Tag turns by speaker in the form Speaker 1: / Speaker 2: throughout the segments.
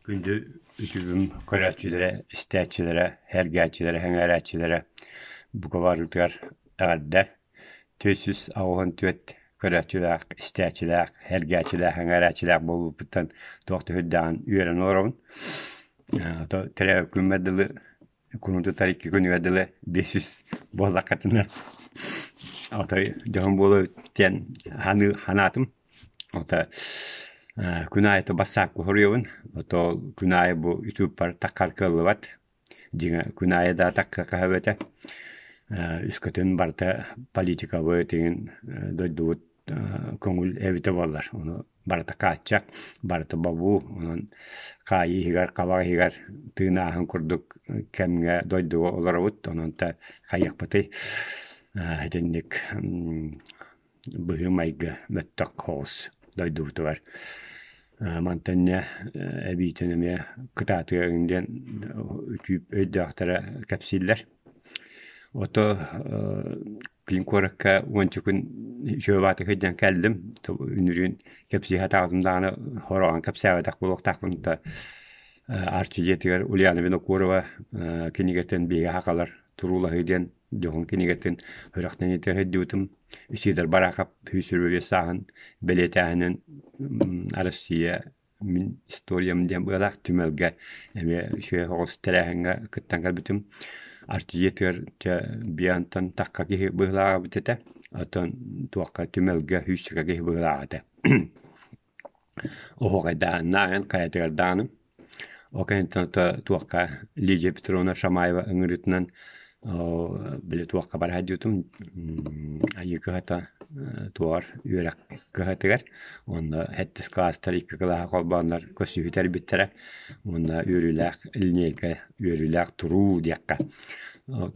Speaker 1: Күндү үтүгүм көрөөччүлэрэ, истээччилэрэ, сэргээччилэрэ, сэҥээрээччилэрэ бука барытыгар эҕэрдэ! 484 көрөөччүлээх, истээччилээх, сэргээччилээх, сэҥээрээччилээх буолбуппуттан туох да сүрдээҕин үөрэн олоробун. Төрөөбүт күммэр дылы кулун тутар икки күнүгэр дылы 500 буоллаххытына отой дьоһун буолуо диэн санаатым. Ото күн аайы бассаапка суруйабын. Ото күн аайы бу ютубпар таххар кыаллыбат. Дьиҥэ күн аайы да атахха хаһабыта. Үскөтүн барыта политикабыт иҥин дойдубут көҥүл эбитэ буоллар. Ону барыта хааччах, барыта бобуу. Онон хаайыы иһигэр, хабах иһигэр тыынааһын курдук кэмҥэ дойдуга олоробут. Онон та хайыахпытый итинник быһыы-майгы мөттөх соҕус дойдубутугар. Мантан инньэ эбиитин эмиэ кытаатыаҕыҥ диэн үтүүп өйдөөхтөрө кэпсииллэр. Ото киин куоракка уонча күн үчүгэй баҕайытык сылдьан кэллим. Үнүрүүн кэпсии сатаабытым даҕаны хороҕон кэпсээбэтэх буолуохтаахпын да Арчы дьиэтигэр Ульяна Винокурова кинигэтин биһиги сахалар туруулаһыы диэн дьоһун кинигэтин сүрэхтэниитэ сылдьыбытым. Исидор Барахов 125 сааһын бэлиэтээһинин Россия мин историям диэн быалаах түмэлгэ эмиэ үчүгэй соҕус тэрээһиҥҥэ кыттан кэлбитим. Арчы дьиэтигэр дьэ биантан тахха киһи быһыылаах эбит этэ. Оттон туохха түмэлгэ сүүсчэкэ киһи быһыылаах этэ. Оһуохайдааһыннаах эн хайатыгар даҕаны. Ол кэнниттэн туохха Лидия Петровна Шамаева ыҥырыытынан били туохха бара сылдьыбытым Айыы кыһата туоҕар үөрэх кыһатыгар уонна сэттис кылаастар икки кылааһы холбооннор көрсүһүү тэрийбиттэрэ уонна үөрүүлээх линейка үөрүүлээх туруу диэххэ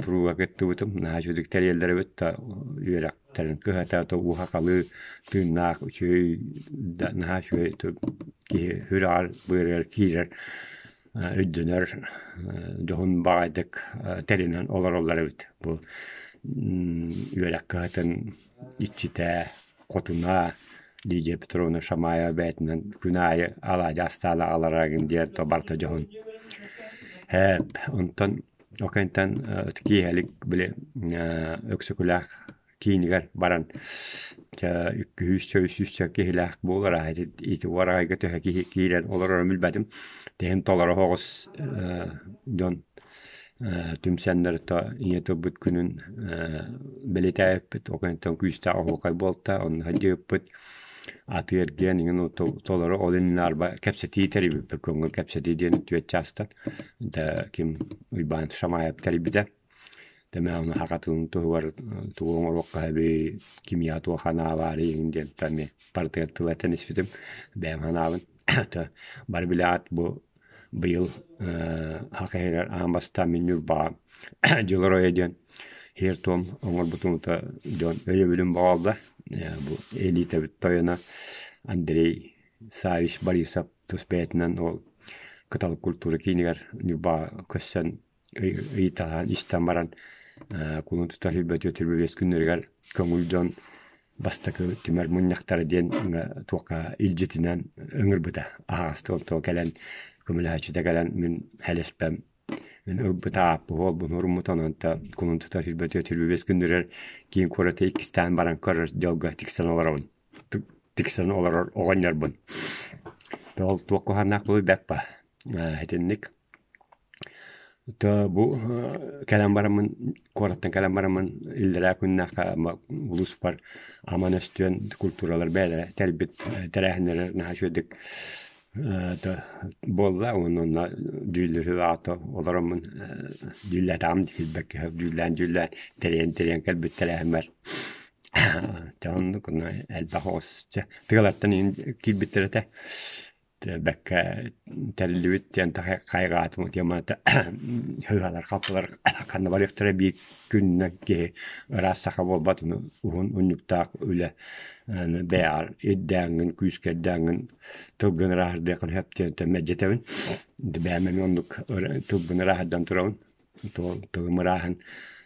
Speaker 1: турууга кыттыбытым наһаа үчүгэй тэрийэллэр эбит да үөрэх кыһата ууһа-халыы тыыннаах үчүгэй да наһаа үчүгэй киһи сүрэҕэр быарыгар киирэр өйдөнөр дьоһун баҕайытык тэринэн олороллор эбит. Бу үөрэх кыһатын иччитэ, хотуна Лидия Петровна Шамаева бэйэтинэн күн аайы алаадьы астаан аҕалара диэн барыта дьоһун. Онтон ол кэнниттэн киэһэлик били Өксөкүлээх киинигэр баран икки сүүсчэ киһилээх буолар ити уораҕайга төһө киһи киирэн олорорун билбэтим. Тэһин толоро соҕус дьон түмсэннэр то ийэ тылбыт күнүн бэлиэтээбиппит. Ол кэнниттэн күүстээх оһуокай буолта, онно сылдьыбыппыт. Атыы-эргиэн иҥин толору ол иннинэ арба кэпсэтии тэрийбиппит. Көҥүл кэпсэтии диэн түөрт чаастан ким Уйбаан Шамаев тэрийбитэ. Тэмэ саха тылын туһугар тугу оҥоруохха сөбүй, кимиэхэ туох санаа баарый иҥин диэн эмиэ барытыгар тыл этэн испитим. Бэйэм санаабын бары билэҕит бу быйыл саха иһигэр аан бастаан мин Ньурбаҕа Дьыл оройо диэн сиэр-туом оҥорбутум дьон өйөбүлүн баҕалла. Бу элитабыт тойоно Андрей Савич Борисов тус бэйэтинэн ол Кыталык культура киинигэр Ньурбаҕа көрсөн ыйыталаһан истэн баран кулун тутар сүүрбэ күннэригэр көҥүл дьон бастакы түмэр мунньахтара диэн туохха илдьитинэн ыҥырбыта. Аһаҕас тыл кэлэн көмөлөһөөччүтэ кэлэн мин хэлэспэм мин ылбыта ааппыһы уолбун уруммут онон кулун тутар 24 күннэригэр киин куораты иккистээн баран көрөр дьолго тиксэн олоробун тиксэн олорор оҕонньорбун. Ол туох куһааннаах буолуй бэрт ба итинник То бу кэлэн бараммын, куораттан кэлэн бараммын иллэрээ күннээххэ улууспар Аман Өстүөн культуралар бэйэлэрэ тэрийбит тэрээһиннэрэ наһаа үчүгэйдик буолла уонна онно дьүүллэһүү аата олороммун дьүүллээтэҕим билбэккэ дьүүллээн-дьүүллээн тэрийэн-тэрийэн кэлбит тэрээһиммэр дьэ оннук элбэх оҕус дьэ тыалартан иһин киирбиттэр этэ. Бэккэ тэриллибит диэн хайҕаатым темата сыыһалар-халтылар ханна барыахтара биир күнүнэн киһи ыраас саха буолбат уһун унньуктаах үлэ бэйэҕэр ирдээҥҥин күүскэ ирдээҥҥин тылгын ырааһырдыаххын сөп диэн мэлдьэтэбин бэйэм эмиэ оннук тылбын ырааһырдан турабын тылым ырааһын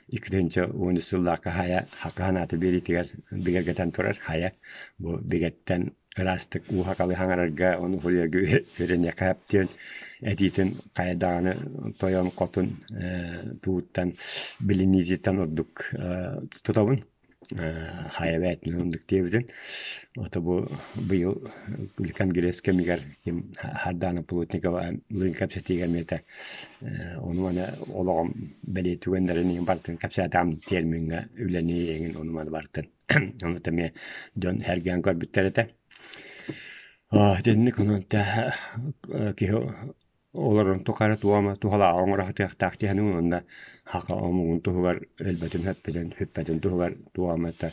Speaker 1: 2013 сыллаахха хайа хакаһанааты биэриитигэр бигэргэтэн турар хайа бу бигэттэн ыраастык ууһакалы хаҥарарга, ону суруйарга үөрэниэххэ сөп диэн. этиитин хайа даҕаны тойон хотун тууттан билиниититтэн ордук тутабын. Хайа бэйэтинэн оннук диэбитин. Ото бу быйыл Конгресс кэмигэр ким Хардана Плотникова лыын кэпсэтиигэ эмиэтэ ону маны олоҕум бэлиэ түгэннэрин иһин барытын кэпсээтэҕим термиҥҥэ үлэни эҥин ону маны барытын ону эмиэ дьон сэргээн көрбүттэр этэ. Итинник онон киһи Олорон тухары туома туһалааҕы оҥоро сатыахтаах диэни уонна саха омугун туһугар өлбөтүн сүппэтин сүппэтин туһугар туома это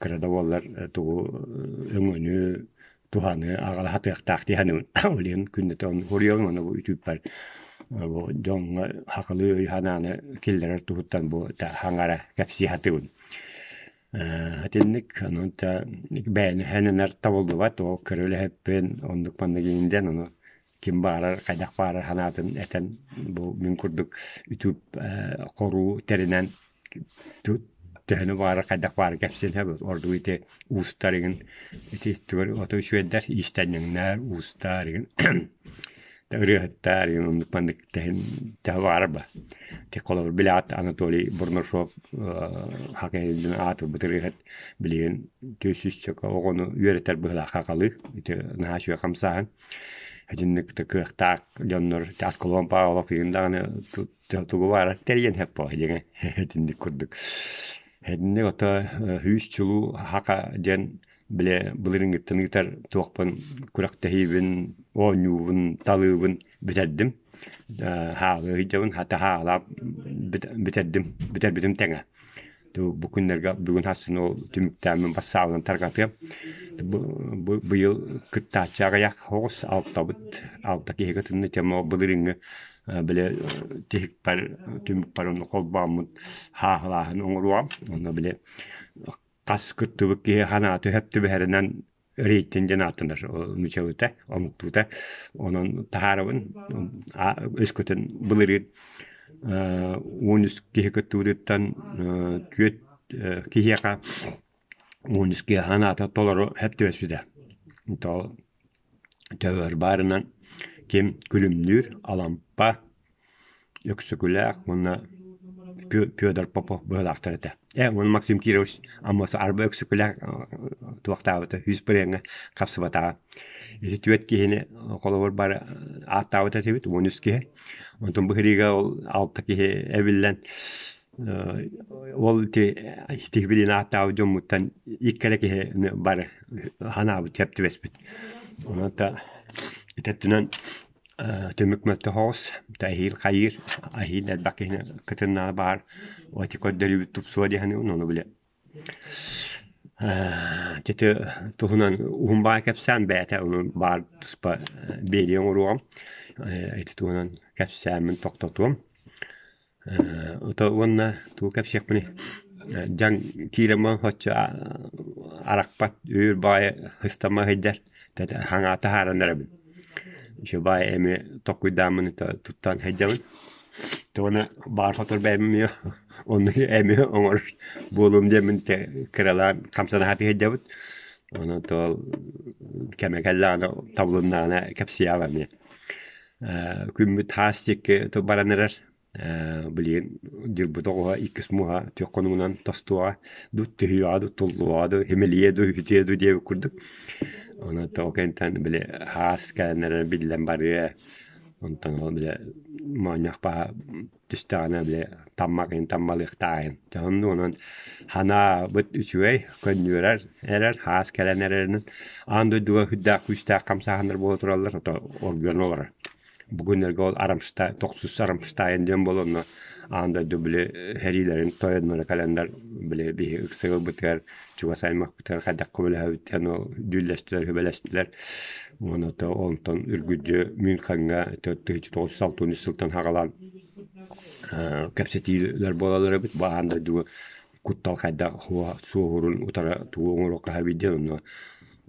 Speaker 1: кыра да буоллар тугу өҥөнү туһаны аҕала сатыахтаах диэни ол иһин күннэтэ ону суруйабын уонна бу үтүүппэр бу дьоҥҥо сахалыы өй-санааны киллэрэр туһуттан бу хаҥара кэпсии сатыыбын. Итинник онон бэйэни сэнэнэр табыллыбат ол кыра үлэһиппин оннук маннык иҥин диэн ону ким баҕарар хайдах баҕарар санаатын этэн бу мин курдук үтүп хоруу тэринэн төһөнү баҕарар хайдах баҕарар кэпсиэн сөп ордук ити уустар игин ити ото үчүгэйдэр иистэнньэҥнэр уустар игин ырыаһыттар игин оннук маннык тэһин төһө баҕарар ба Ти холобур билэҕит Анатолий Бурнашов хакайдын аатырбыт ырыаһыт билигин 400 оҕону үөрэтэр быһыылаах хахалыы ити наһаа үчүгэй хамсааһын Итинник да кыахтаах дьоннор Аскалон Павлов игин даҕаны тугу баара тэрийэн сөп буолла дьиҥэ итинник курдук. Итинник ото сүүс чулуу хака диэн бile былырыыҥҥыттан ыытар туохпун күрэхтэһиибин, оонньуубун, талыыбын бүтэрдим. Хаалыы сылдьабын, хата хаалаап бүтэрдим, бүтэрбитим тэҥэ. Бу күннэргэ бүгүн хассын ол түмүктээммин бассаабынан тарҕатыам. Бу быйыл кыттааччы аҕыйах оҕус алтабыт алта киһи кытынна тема былырыыҥҥы били тиһикпэр түмүкпэр онно холбооммут хааһылааһын оҥоруом. Онно били хас кыттыбыт киһи санаата сөп түбэһэринэн рейтинг диэн ааттанар нууччалыыта, омуктуута. Онон таһаарабын өскөтүн былырыын 13 киһи кыттыбытыттан түөрт киһиэхэ 13 киһи санаата толору сөп түбэспитэ. Төбөр баарынан ким Күлүмнүүр, Алампа, Өксөкүлээх уонна Петр Попов быһыылаахтар этэ. Ээ, уонна Максим Кирович Аммосов арба Өксөкүлээх туохтаабыта үс бырыаҥҥа хапсыбатаҕа. Ити түөрт киһини холобур бары ааттаабыт этибит, 13 киһи. Онтон быһырыыга ол алта киһи эбиллэн ол ити тиһибилин ааттаабыт дьоммуттан икки эрэ киһи бары санаабыт сөп түбэспит. Онон ити өттүнэн түмүк мөлтөх оҕус, эһиил хайыыр, эһиил элбэх киһини кытыннаҕына баар ити көрдөрүүбүт тупсуо дии саныыбын, ону били ити туһунан уһун баҕайы кэпсээн бэйэтэ ону баар туспа биэрии оҥоруоҕум, ити туһунан кэпсээммин тохтотуом. Ото уонна тугу кэпсиэхпиний дьаҥ киирэн оччо арахпат үөр баҕайы ыстама сылдьар хаҥаа таһааран эрэбин. Үчүгэй баҕайы эмиэ толкуйдааммын туттан сылдьабын. Тоҕо баар хотор бэйэм эмиэ оннук эмиэ оҥорор буолуом диэммин кыралаан хамсана сатыы сылдьабыт. Онон тоҕо кэмэ кэллэҕинэ табылыннаҕына кэпсиэҕим эмиэ. Күммүт хаас диэки баран эрэр Билигин дьылбыт оҕуһа иккис муоһа түөх хонугунан тостуоҕа дуу, түһүөҕэ дуу, туллуоҕа дуу, симэлийиэ дуу, үтүө дуу диэбит курдук. Онон тоҕо кэнниттэн били хаас кэлэн эрэр биллэн барыа. Онтон ол били моонньох баһа түстэҕинэ били таммах иһин таммалыахтааҕын. Дьэ оннук онон санаабыт үчүгэй, көнньүөрэр эрэр, хаас кэлэн эрэринэн аан дойдуга сүрдээх күүстээх хамсааһыннар буола тураллар, ото оргуйан олорор. Бу күннэргэ ол Рамшта тохсус Рамштайн диэн буолла онно аан дойду били сэриилэрин тойонноро кэлэннэр били биһи ыксыгылбытыгар чугас аймахпытыгар хайдах көмөлөһөбүт диэн ол дьүүллэстилэр сүбэлэстилэр уонна то онтон үргүдьү Мюнхеҥҥа 1963 сылтан саҕалаан кэпсэтиилэр буолаллар эбит бу аан дойдуга куттал хайдах суоһурун утара тугу оҥоруохха сөбүй диэн онно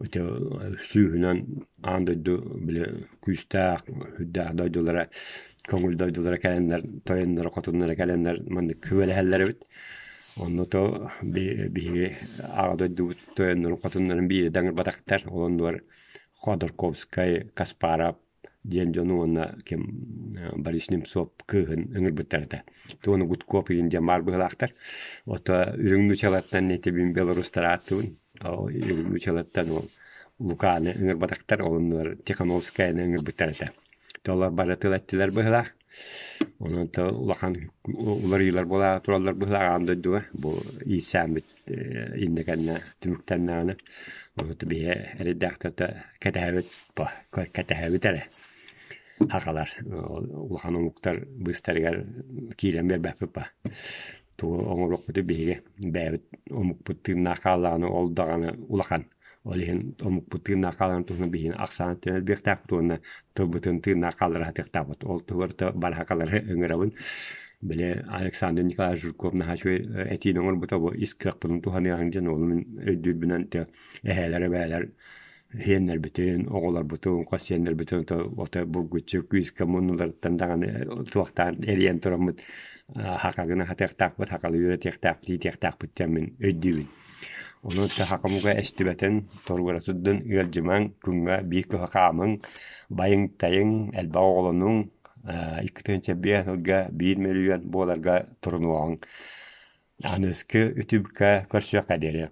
Speaker 1: ити сүүһүнэн аан дойду били күүстээх үрдээх дойдулара көҥүл дойдулара кэлэннэр тойонноро хотуннара кэлэннэр маннык күбэлэһэллэр эбит онно то биһиги аҕа дойдубут тойоннорун хотуннарын биири да ыҥырбатахтар ол оннугар Ходорковскай Каспаров. диэн дьону уонна ким Борис Немцов кыыһын ыҥырбыттар этэ. Туону Гудков игин диэн баар быһыылаахтар. Ото үрүҥ нуучалартан этибин белорустар ааттыбын. Үрүҥ нуучалартан ол Луканы ыҥырбатахтар, ол оннугар Тихановскаяны ыҥырбыттар этэ. Толор бары тыл эттилэр быһыылаах. Онон улахан уларыйыылар буола тураллар быһыылаах аан дойдуга. Бу иирсээммит иннэ кэннэ түмүктэннэҕинэ ону биһи эрэйдээхтэр кэтэһэбит кэтэһэбит эрэ хахалар улахан омуктар быыстарыгар киирэн биэрбэппит ба тугу оҥоруохпутуй биһиги бэйэбит омукпут тыыннаах хааллаҕына ол даҕаны улахан Ол иһин омукпут тыыннаах хааларын туһунан биһигини ахсаан элбиэхтээхпит уонна тылбытын тыыннаах хааллара сатыахтаахпыт. Ол туһугар барахакалары ыҥырабын. Били Александр Николаевич Жирков наһаа үчүгэй этиини оҥорбута бу ис кыахпытын туһаныаҕыҥ диэн ол мин өйдүүрбүнэн эһээлэр эбээлэр сиэннэрбитин, оҕолорбутун, хос сиэннэрбитин ото булгуччу күүскэ муннуларыттан даҕаны туохтаан эрийэн тураммыт хахагын аһатыахтаахпыт, хахалы үөрэтиэхтээхпит, иитиэхтээхпит диэн мин өйдүүбүн. Ону сахамыга эстибэтин, торугура сылдьан ыалдьымаҥ, күҥҥэ биир кыһа хаамыҥ, байыҥ-тайыҥ, элбэх оҕолонуҥ, 2 5 сылга 1 мөлүйүөн буоларга турунуоҕуҥ. Аныгыскы үтүбүккэ көрсүөххэ диэри.